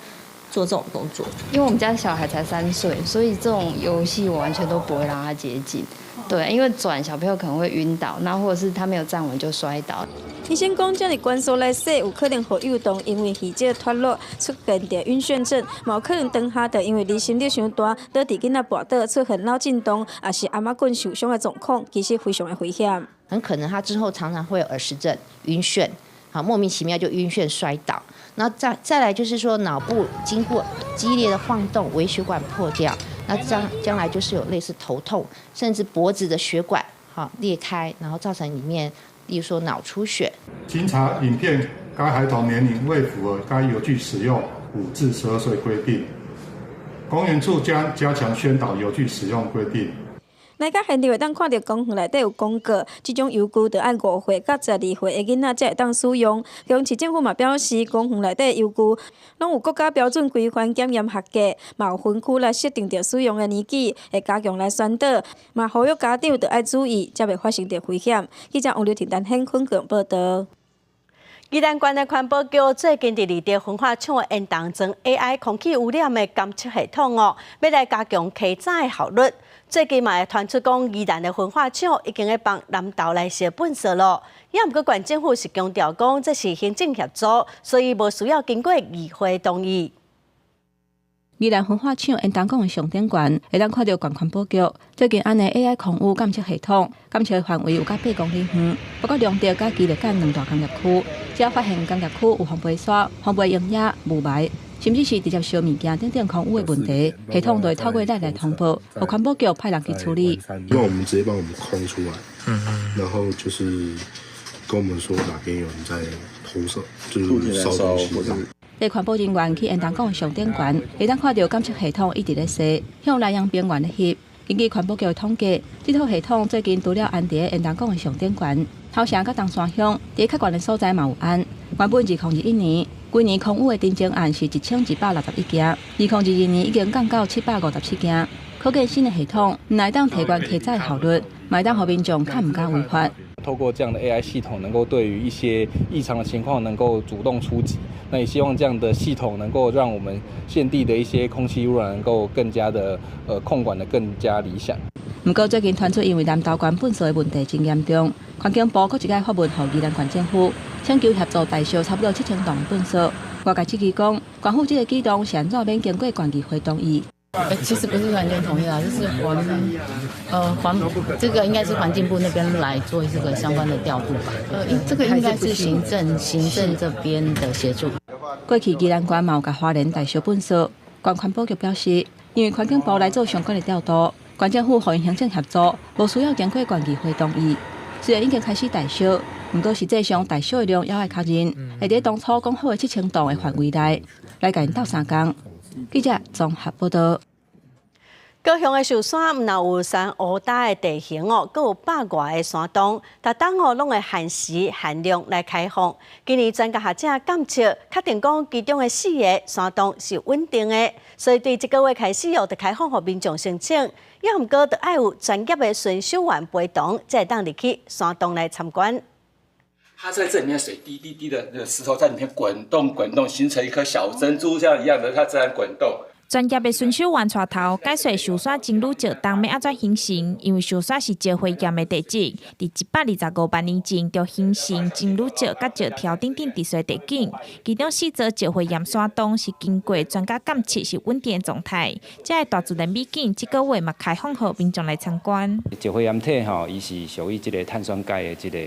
做這種動作。因為我們家小孩才3歲，所以這種遊戲我完全都不會讓他接近。對，因為轉小朋友可能會暈倒，那或者是他沒有站穩就摔倒。醫生講，這麼懸速來洗，有可能予幼童因為耳石脫落出現著暈眩症，嘛有可能當下就因為離心力傷大，導致囡仔跋倒出現腦震盪，抑是頷仔骨受傷的狀況，其實非常的危險。很可能他之後常常會有耳石症、暈眩，好莫名其妙就暈眩摔倒。那再來就是說腦部經過激烈的晃動，微血管破掉，那將來就是有類似頭痛，甚至脖子的血管哈裂開，然後造成裡面，例如說腦出血。經查影片，該孩童年齡未符合該遊具使用5至12歲規定，公園處將加強宣導遊具使用規定。來到現場會當看著公園內底有廣告，這種遊具著愛5歲到12歲的囡仔才會當使用。高雄市政府嘛表示，公園內底遊具攏有國家標準規範檢驗合格，嘛有分區來設定著使用的年紀，會加強來宣導，嘛呼籲家長著愛注意，才袂發生著危險。記者王劉婷、陳顯坤報導。宜蘭縣的環保局最近佇獵德焚化廠的煙囱裝 AI 空氣污染的監測系統哦，欲來加強稽查的效率。最近嘛會傳出講，宜蘭的焚化廠已經咧幫南投來燒糞埽囉。也毋過縣政府是強調講，這是行政協助，所以無需要經過議會同意。宜蘭焚化廠煙囱管的上頂懸，會當看著縣環保局最近安的 AI 空污監測系統，監測範圍有到8公里遠，包括龍德佮基隆港兩大工業區。只要發現工業區有烘焙沙、烘焙溶液、霧霾，甚至是直接燒物件等等空污的問題，系統就會透過咱來通報，予環保局派人去處理。那我們直接幫我們空出來，然後就是跟我們說哪邊有人在偷燒，就是燒東西。佇環保人員去煙囱管上頂懸，會當看著監測系統一直咧踅，向南洋邊緣咧翕。根據環保局的統計，這套系統最近除了安佇煙囱管的上頂懸，頭城佮東山鄉佇較懸的所在嘛有安。原本2021年，規年空污的申請案是1261件，2022年已經降到757件。可見新的系統毋但會當提懸稽查效率，嘛會當予民眾較毋敢違法。透過這樣的 AI 系統，能夠對於一些異常的情況能夠主動出擊。那也希望這樣的系統能夠讓我們現地的一些空氣污染能夠更加的控管得更加理想。毋過最近傳出因為南投縣糞埽的問題真嚴重，環境部閣一擺發文予宜蘭縣政府，請求協助代燒差不多7000噸的糞埽。外界質疑講，縣府這个舉動是按怎免經過縣議會同意？其實不是完全同意啦，就是環這個應該是環境部那邊來做這個相關的調度吧。這個應該是行政這邊的協助。過去宜蘭縣嘛有共花蓮代燒糞埽，縣環保局表示，因為環境部來做相關的調度，縣政府予𪜶行政協助，無需要經過縣議會同意。雖然已經開始代燒，毋過實際上代燒的量猶愛確認，會佇當初講好的7000噸的範圍內，來共𪜶鬥相共。記者綜合報導。高雄的壽山毋但有山烏焦的地形哦，閣有百外个山洞，逐冬哦攏會限時限量來開放。今年專家學者監測，確定講其中的四个山洞是穩定的，所以對這個月開始哦，就開放予民眾申請。也毋過，著愛有專業的巡守員陪同，才會當入去山洞來參觀。它在這裡面水滴滴滴的，那個石頭在裡面滾動滾動，形成一顆小珍珠像一樣的，它自然滾動。專業的巡守員帶頭解說壽山珍珠石洞欲按怎形成，因為壽山是石灰岩的地質，佇125萬年前就形成珍珠石佮石條等等特殊地景。其中四座石灰岩山洞是經過專家鑑測是穩定的狀態，這个大自然美景，這個月嘛開放予民眾來參觀。石灰岩體吼，伊是屬於這个碳酸鈣的這个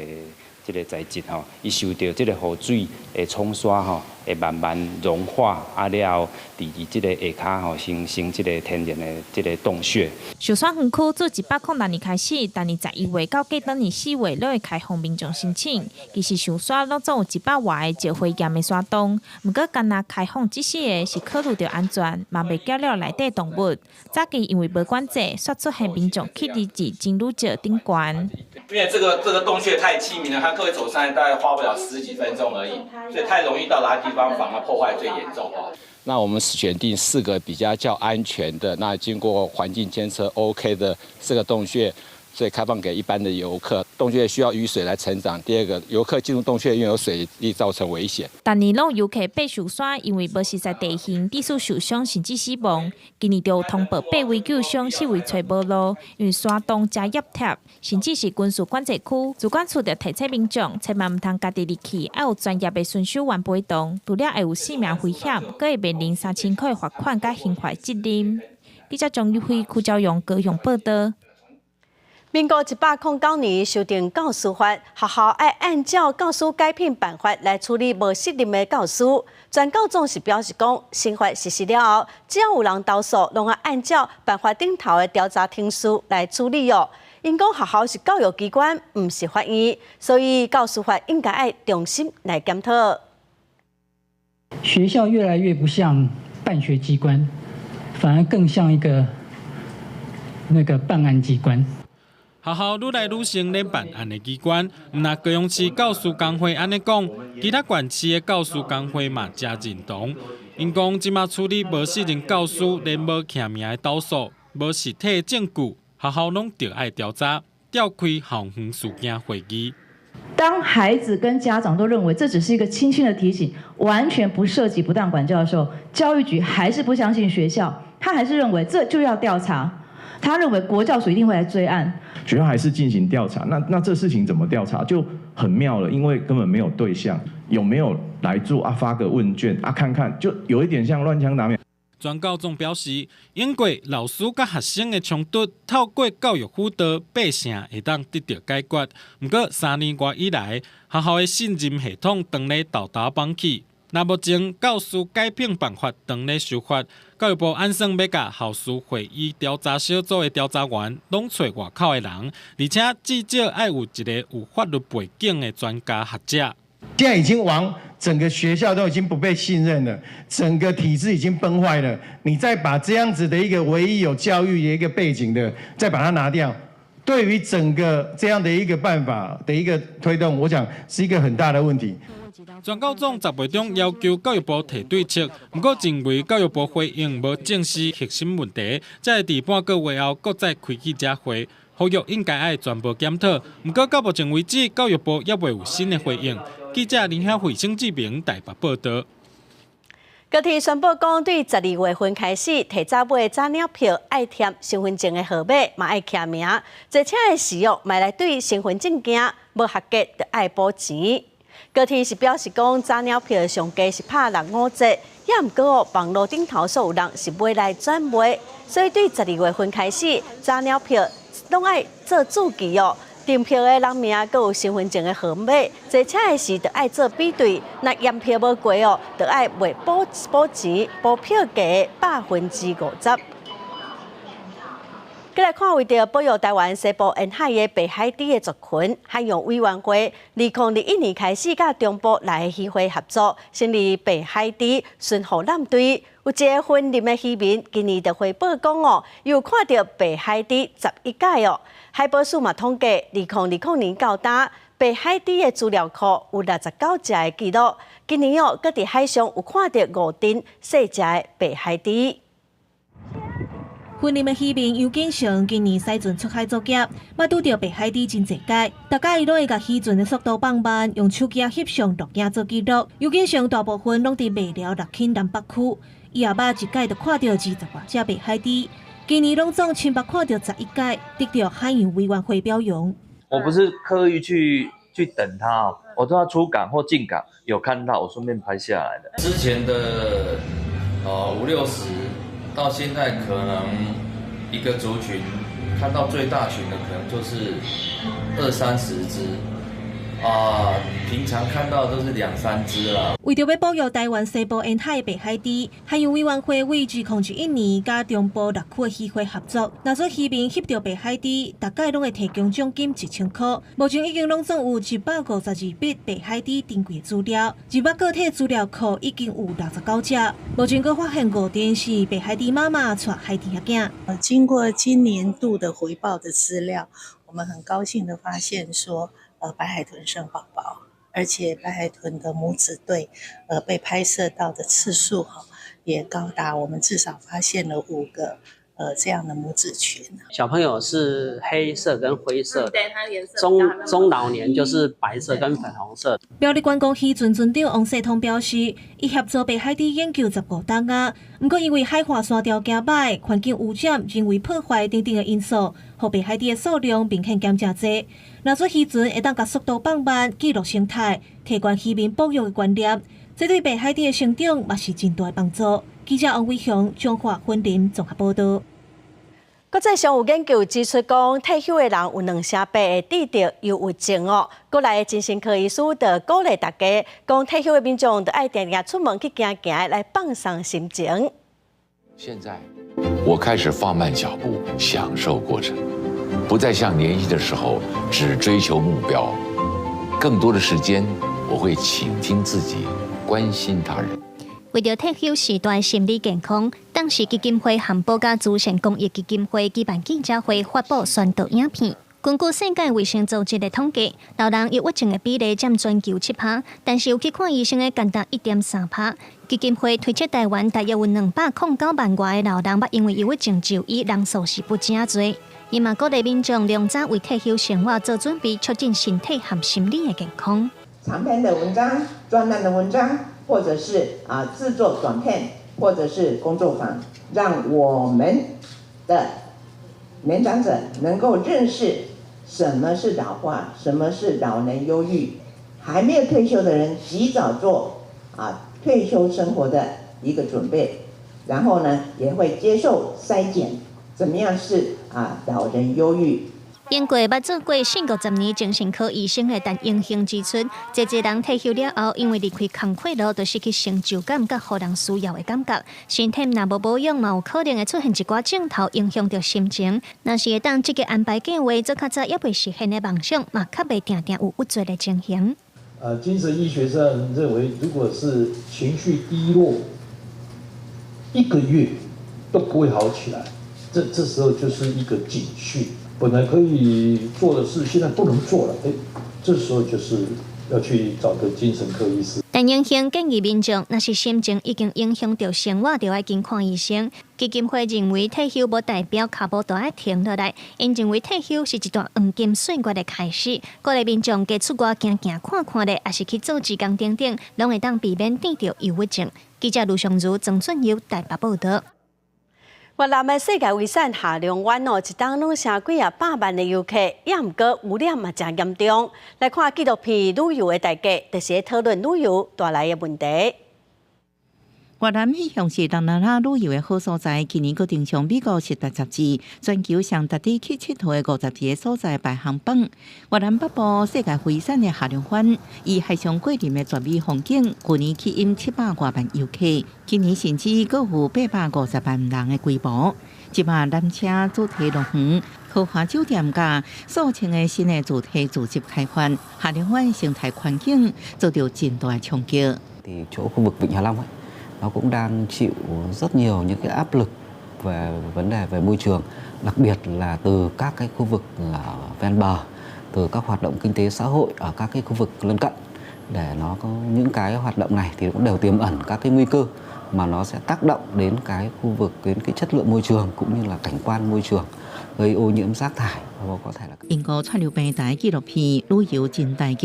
這个材質吼，伊受著這个雨水的沖刷吼，會慢慢融化，啊了後，佇這个下跤吼，形成這个天然的這个洞穴。壽山園區自106年開始，逐年11月到過轉年4月，攏會開放民眾申請。其實壽山攏總有100外个石灰岩的山洞，毋過干焦開放這四个是考慮著安全，嘛袂攪擾內底動物。早期因為無管制，煞出現民眾去日子真女石頂懸。因為這個洞穴太親民了，他各位走上來大概花不了十幾分鐘而已，所以太容易到達地方，反而破壞最嚴重哦。那我們選定四個比較較安全的，那經過環境監測 OK 的四個洞穴，所以開放給一般的遊客。洞穴需要雨水來成長。第二個，遊客進入洞穴因為有水易造成危險。逐年攏有遊客爬壽山，因為無熟似地形，致使受傷甚至死亡。今年就通報八位救傷，四位揣無路，因為山洞誠凹凸，甚至是軍事管制區。自管處就提醒民眾，千萬毋通家己入去，愛有專業的巡守員陪同，除了會有性命危險，閣會面臨3000箍的罰款佮刑罰責任。記者張玉輝、柯昭勇高雄報導。民國109年修訂教師法，學校愛按照教師解聘辦法來處理無適任的教師。全教總是表示講，新法實施了後，只要有人投訴，攏愛按照辦法頂頭的調查程序來處理哦。𪜶講學校是教育機關，毋是法院，所以教師法應該愛重新來檢討。學校越來越不像辦學機關，反而更像一個那個辦案機關。學校愈來愈像咧辦案的機關，毋但高雄市教師工會按呢講，其他縣市的教師工會嘛誠認同。𪜶講這馬處理無適任教師連無記名的投訴、無實體證據，學校攏著愛調查，召開校園事件會議。當孩子跟家長都認為這只是一個輕輕的提醒，完全不涉及不當管教的時候，教育局還是不相信學校，他還是認為這就要調查。他認為國教署一定會來追案，學校還是進行調查。那這事情怎麼調查就很妙了，因為根本沒有對象，有沒有來做啊？發個問卷啊，看看就有一點像亂槍打鳥。全教總表示，英國老師佮學生的衝突，透過教育輔導，八成會當得著解決。毋過3年外以來，學校的信任系統當咧沓沓崩去。那目前教師解聘辦法當咧修法，教育部按算欲共校事會議調查小組的調查員攏揣外口的人，而且至少愛有一個有法律背景的專家學者。現在已經往整個學校都已經不被信任了，整個體制已經崩壞了。你再把這樣子的一個唯一有教育的一個背景的，再把它拿掉，對於整個這樣的一個辦法的一個推動，我想是一個很大的問題。全教總10月中要求教育部提對策，毋過認為教育部回應無正視核心問題，才會佇半個月後閣再開記者會，呼籲應該愛全部檢討。毋過到目前為止，教育部猶未有新的回應。記者林曉慧、曾志明台北報導。高鐵宣布講，對12月份開始，提早買早鳥票愛填身份證的號碼，嘛愛簽名。坐車的時哦，嘛來對身份證件無合格，就愛補錢。高鐵是表示講，早鳥票上低是拍65折，也毋過哦，網路頂頭所有人是買來轉賣，所以對12月份開始，早鳥票攏愛做註記哦。訂票的人名，閣有身份證的號碼，坐車的時就愛做比對。若驗票無過哦，就愛袂補補錢，補票價50%。閣來看，為著保育臺灣西部沿海的白海豬的族群，海洋委員會2021年開始，佮中部內的漁會合作，成立白海豬巡護艦隊。有一个雲林的漁民今年就回報講哦，有看著白海豬11擺哦。海保署嘛統計，2020年到今，白海豬的資料庫有69隻的記錄。今年哦，閣佇海上有看著五陣細隻的白海豬。雲林的漁民楊景成今年駛船出海作業，捌拄著白海豬真濟擺，逐擺伊攏會共漁船的速度放慢，用手機翕相錄影做記錄。楊景成大部分攏佇麥寮六輕南北區，伊也捌一擺就看著20外隻白海豬。今年攏總親目看著11擺，得著海洋委員會表揚。我不是刻意去等它，我都要出港或進港有看到，我順便拍下來的。之前的五六十，到現在可能一個族群看到最大群的可能就是二三十隻，啊，平常看到都是兩三隻啦。為著欲保育臺灣西部沿海的白海豬，海洋委員會為2021年佮中部六區的漁會合作，若說漁民翕著白海豬，逐擺攏會提供獎金1000箍。目前已經攏總有152筆白海豬珍貴資料，入捌個體資料庫已經有69隻。目前閣發現五張是白海豬媽媽帶海豬仔囝。經過今年度的回報的資料，我們很高興的發現說，白海豚生寶寶，而且白海豚的母子對，被拍攝到的次數哈，也高達我們至少發現了5個，這樣的母子群。小朋友是黑色跟灰色，對，它顏色中老年就是白色跟粉紅色。苗栗觀光漁船船長王世通表示，伊協助白海豬研究15冬啊，毋過因為海岸線條行歹、環境污染、人為破壞等等的因素，予白海豬的數量明顯減誠濟。若說漁船會當共速度放慢，記錄生態，提懸漁民保育的觀念，這對白海豬的成長嘛是真大的幫助。記者王偉雄、彰化雲林綜合報導。國際上有研究指出，講退休的人有28%會得著憂鬱症哦。國內的精神科醫師就鼓勵大家，講退休的民眾著愛定定出門去行行，來放鬆心情。現在我開始放慢腳步，享受過程，不再像年輕的時候只追求目標，更多的時間我會傾聽自己，關心他人。為著退休時代心理健康，當時基金會和保家慈善公益基金會舉辦記者會，發布宣導影片。根據世界衛生組織的統計，老人憂鬱症的比例佔全球7%，但是有去看醫生的干焦1.3%。基金會推測臺灣大約有209萬外个老人，捌因為憂鬱症就醫，人數是不誠濟。伊嘛鼓勵民眾良早為退休生活做準備，促進身體和心理的健康。長篇的文章、專欄的文章，或者是製作短片，或者是工作坊，讓我們的年長者能夠認識什麼是老化，什麼是老年憂鬱。還沒有退休的人，及早做退休生活的一個準備，然後呢，也會接受篩檢，怎麼樣是老人憂鬱。英國捌做過四五十年精神科醫生的陳英雄指出，濟濟人退休了後，因為離開工課路，就失去成就感佮予人需要的感覺，身體若無保養，嘛有可能會出現一寡症頭，影響著心情。若是會當積極安排計畫，做較早猶未實現的夢想，嘛較袂定定有鬱卒的情形。精神醫學上認為，如果是情緒低落，一個月都不會好起來，這時候就是一個警訊。本來可以做的事，現在不能做了。這時候就是要去找個精神科醫師。陳英雄建議民眾，若是心情已經影響著生活，就愛緊看醫生。基金會認為退休無代表跤步就愛停落來，𪜶認為退休是一段黃金歲月的開始。鼓勵民眾加出外行行看看咧，抑是去做志工等等，攏會當避免得著憂鬱症。記者盧尚如、曾俊佑台北報導。越南的世界遺產下龍灣哦，一冬攏成幾仔百萬的遊客，也毋過污染嘛誠嚴重。來看紀錄片旅遊的代價，就是咧討論旅遊帶來的問題。越南一向是東南亞旅遊的好所在，今年閣登上美國時代雜誌全球上值得去𨑨迌的50個所在排行榜。越南北部世界遺產的下龍灣，以海上桂林的絕美風景，舊年吸引700外萬遊客，今年甚至閣有850萬人的規模。這馬纜車主題樂園、豪華酒店佮數千个新的主題住宅開發，下龍灣生態環境遭著真大衝擊。 Thì chỗ khu vực Vịnh Hạ Long ấy, nó cũng đang chịu rất nhiều những cái áp lực về vấn đề về môi trường, đặc biệt là từ các cái khu vực ven bờ, từ các hoạt động kinh tế xã hội ở các cái khu vực lân cận, để nó có những cái hoạt động này thì cũng đều tiềm ẩn các cái nguy cơ mà nó sẽ tác động đến cái khu vực, đến cái chất lượng môi trường cũng như là cảnh quan môi trường, gây ô nhiễm rác thải và có thể là 英國串流平台紀錄片《旅遊真代價》，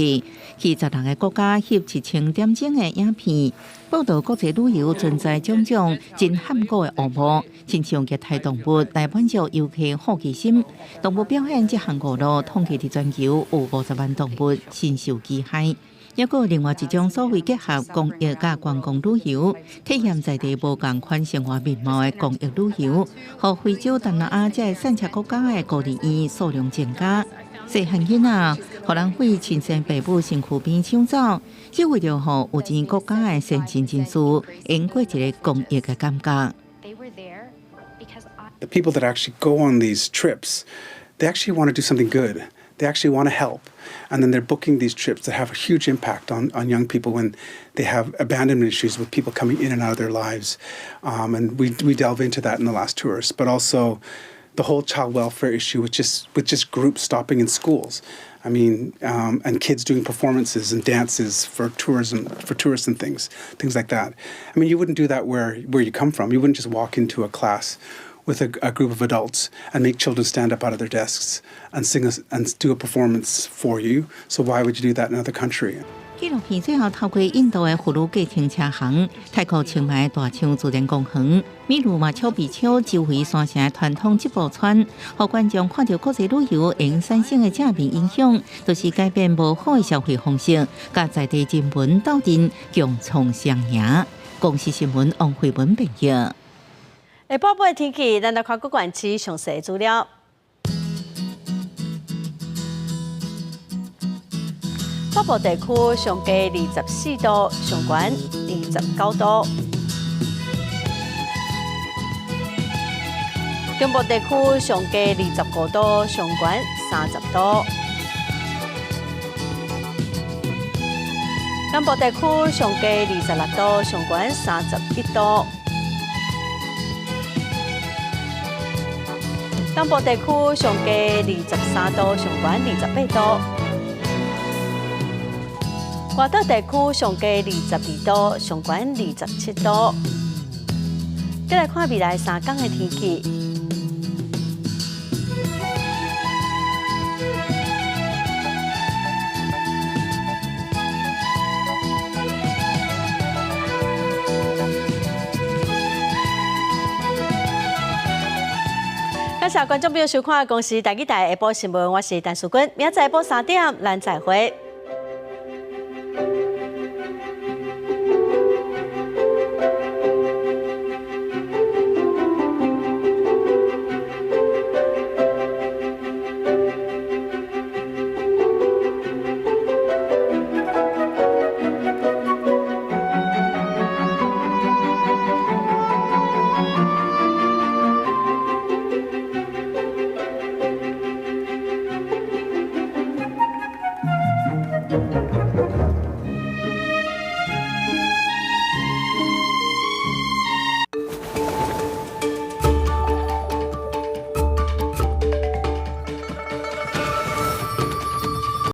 去16個國家翕1000點鐘的影片，報導國際旅遊存在種種真罕見的惡魔，親像虐待動物來滿足遊客好奇心。動物表演這項娛樂，統計佇全球有50萬動物身受其害。抑閣另外一種所謂結合公益佮觀光旅遊，體驗在地無仝款生活面貌的公益旅遊，予非洲、東南亞這散赤國家的孤兒院數量增加。細漢囡仔，予人對親生爸母身軀邊搶走，只為著予有錢國家的先進人士用過一个公益的感覺。 The people that actually go on these trips, they actually want to do something good. They actually want to help. And then they're booking these trips that have a huge impact on young people when they have abandonment issues with people coming in and out of their lives. And we delve into that in The Last Tourist, but also the whole child welfare issue with just groups stopping in schools. I mean, and kids doing performances and dances for tourism, for tourists and things like that. I mean, you wouldn't do that where you come from. You wouldn't just walk into a class with a group of adults and make children stand up out of their desks and sing and do a performance for you. So why would you do that in another country? 紀錄片最後透過印度的婦女計程車行、泰國清邁大象自然公園、秘魯馬丘比丘周圍山城的傳統織布村，予觀眾看著國際旅遊會產生的正面影響，就是改變無好的消費方式，佮在地人文鬥陣共創雙贏。公視新聞王慧文編譯。下晡晡的天氣，咱來看各縣市詳細資料。北部地區上低24度，上懸29度。中部地區上低25度，上懸30度。南部地區上低26度，上懸31度。東部地區上低23度，上懸28度。外島地區上低22度，上懸27度。再來看未來3工的天氣。感謝觀眾朋友收看《公視台語台下晡新聞》，我是陳淑君，明仔載下晡3點，咱再會。